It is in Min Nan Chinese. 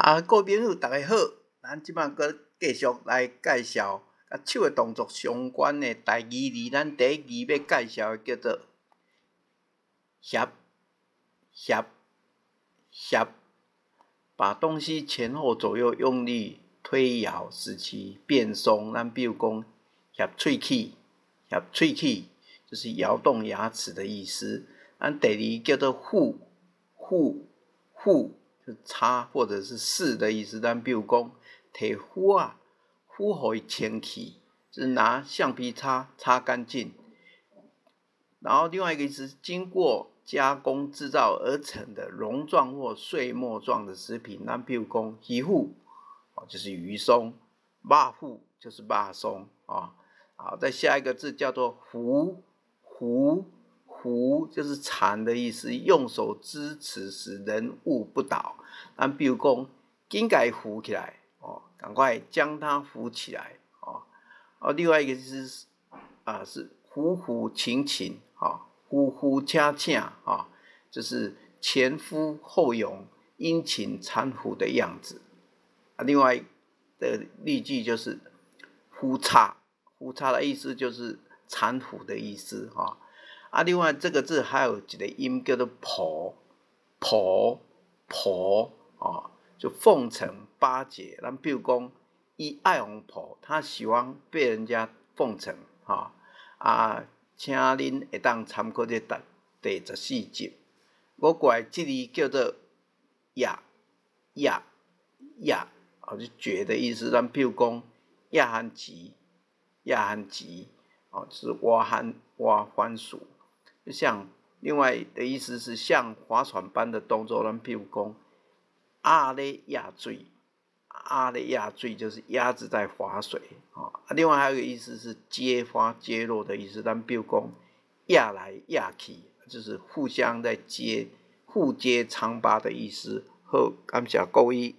啊，各位朋友，大家好，咱這擺閣繼續來介紹佮手的動作相關的台語字。咱第一字欲介紹的叫做協協協，把東西前後左右用力推搖，使其變鬆。咱比如講，合喙齒，合喙齒就是搖動牙齒的意思。咱第二叫做護護護，就擦或者是拭的意思。咱比如講，提斧仔，斧予伊清氣，就是拿橡皮擦擦乾淨。然後另外一個意思，經過加工製造而成的蓉狀或碎末狀的食品。咱比如講，魚脯哦，就是魚鬆；肉脯就是肉鬆啊。好，再下一個字叫做扶，扶，扶，就是纏的意思，用手支持使人物不倒。咱比如講，緊共伊扶起來哦，趕快將它扶起來哦。哦，另外一個是啊，是扶扶請請啊，呼呼請請啊，就是前呼後擁、殷勤攙扶的樣子。啊，另外的例句就是扶插，扶插的意思就是攙扶的意思哈。啊，另外這個字還有一個音叫做婆婆婆啊，就奉承巴結。咱比如講，伊愛予人抱，他喜歡被人家奉承哈。啊，請恁會當參考這第14集。閣過來這字叫做掖掖掖，哦，就掘的意思。咱比如講，掖番薯，掖番薯，哦，就是挖番挖番薯。就像另外的意思是像划船般的動作。咱比如講，鴨咧掖水，鴨咧掖水就是鴨子在划水。啊，另外還有一個意思是揭發揭露的意思。咱比如講，掖來掖去，就是互相在揭，互揭瘡疤的意思。好，感謝各位。